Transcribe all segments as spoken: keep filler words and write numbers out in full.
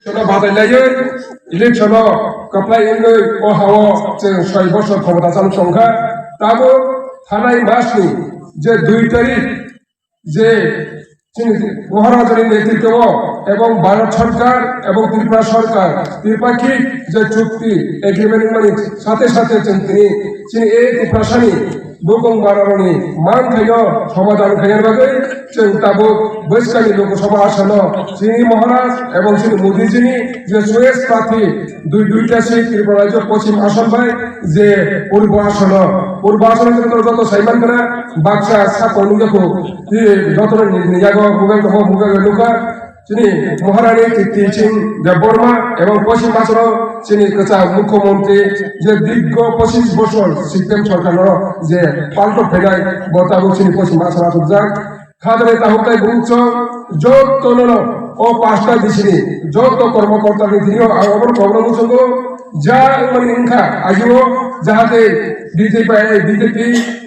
Election-o badai laiwi, election-o kwplai wngwi o ha-o chwng soi bosor khomota chalo chongkha. Tabuk thanai masni je dui tarik je chini Maharajani netritwo ebong Bharat Sarkar ebong Tripura Sarkar tripakhik je chukti agreement wngmani sathe sathe chwng tini chini e Tiprasani bukung bararokni manthaino somadhan khaina bagwi chwng tabuk bwskangni Lok Sabha asano chini Maharaj ebong chini Modijini je choice party dui duita seat Tripura rajyo Pochim Assam bai je Purbo Assam, Purbo Assam joto joto saiman kana baksa sakon nugya ko joto ni yago mobile ko mobile nukha chini Maharani Kirti Singh Debbarma ebong Pochim Assam chini kwchak Mukhyamantri je dirgho pochis bosor system sorkar no je palto phainai bo tabuk chini Pochim Assam asukjak. Khajani tahuk tai bukchong joto no o pasta bisini joto kormokorta ni thini o ang obo kobrang muchungo ja wngmani wngkha ajibo jahate B J P, B J P,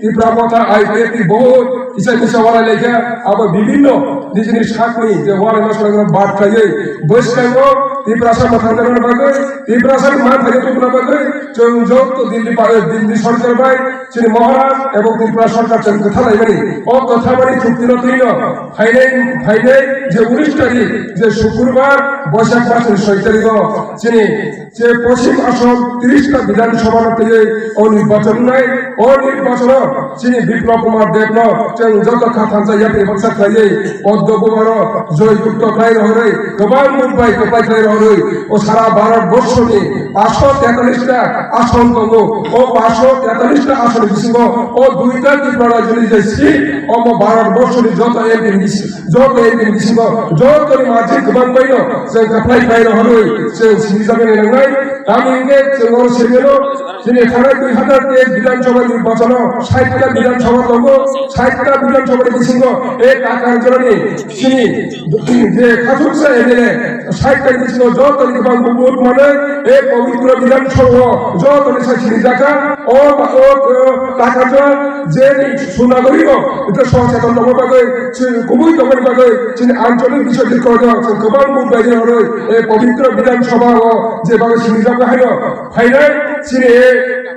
Tipra Motha, I P F T bohut kisa kisa walai laikha abo bibinno nijini sakni je walai no swrang bat khlaiwi bwskango Tiprasa mwthangjakna bagwi Tiprasa manthaino tubuna bagwi chwng joto Delhi pa-, Delhi sorkar bai chini Maharaj ebong Tripura sorkar chwng kwtha laimani o kwtha mani chukti no twino phainai phainai je unis tarik je Sukurbar Boisak masni soi tarik o chini je Pochim Assam tris ta Bidhan Sabha no twiwi o nirbachon wngnai o nirbachono chini Biplab Kumar Deb no chwng joto kha thansa yapri baksa khlaiwi poddo bubaro joy gupto khlai rohorwi kwbang mung bai kwplai khlai rohorwi o sara Bharat borso ni paanch sho tetalis ta ason tongo. O paanch sho tetalis ta ason bisingo o duita Tripura rajyoni je seat omo Bharat borso ni joto M P ni bisi-, joto M P ni bisingo joto ni margin kwbang bai no chwng kwplai khlai rohorwi chwng sini jagani nangnai. Tamo hingke chwng oro sini no chini thanai dui hazar teis Bidhan Sabha ni nirbachon o sait ta Bidhan Sabha tongo, sait ta Bidhan Sabha ni bisingo e Takarjala ni chini je khasuksa M L A sait ta ni bisingo joto ni kwbang vote manwi e pabitro Bidhan Sabha o joto ni sai sini jakha o o Takarjala je ni Sunaguri o ito socheton tongma bagwi chini kubui tongmani bagwi chini ancholik bishoy ni kodo chini kwbang vote bai rwi e pabitro Bidhan Sabha o je bagwi sini jakha haino phainai chini e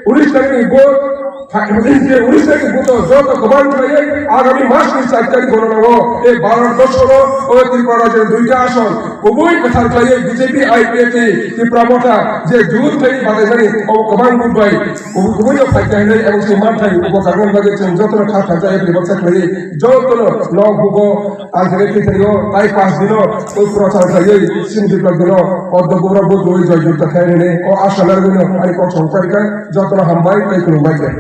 unis tarik ni vote Unis tarik buto joto kwbang khlaiwi agami mas ni char tarik gorana o e Bharat borso no o Tripura rajyo duita ason kubui kwthar khlaiwi B J P I P F T Tipra Motha je jut khlaiwi badaijani o kwbang bubai kubui kubui no phai khlaiwi ebong se man thai ubo karon bagwi chwng joto no kha kha jai bebaksa khlaiwi joto no nok bugo ang khe khe thai o tai pas dino o prochar khlaiwi sin biplab dino poddo bubra bo doi joi jutta khlaiwi o asa larwi no ani kok song parika joto no hambai tai khulumbai khe.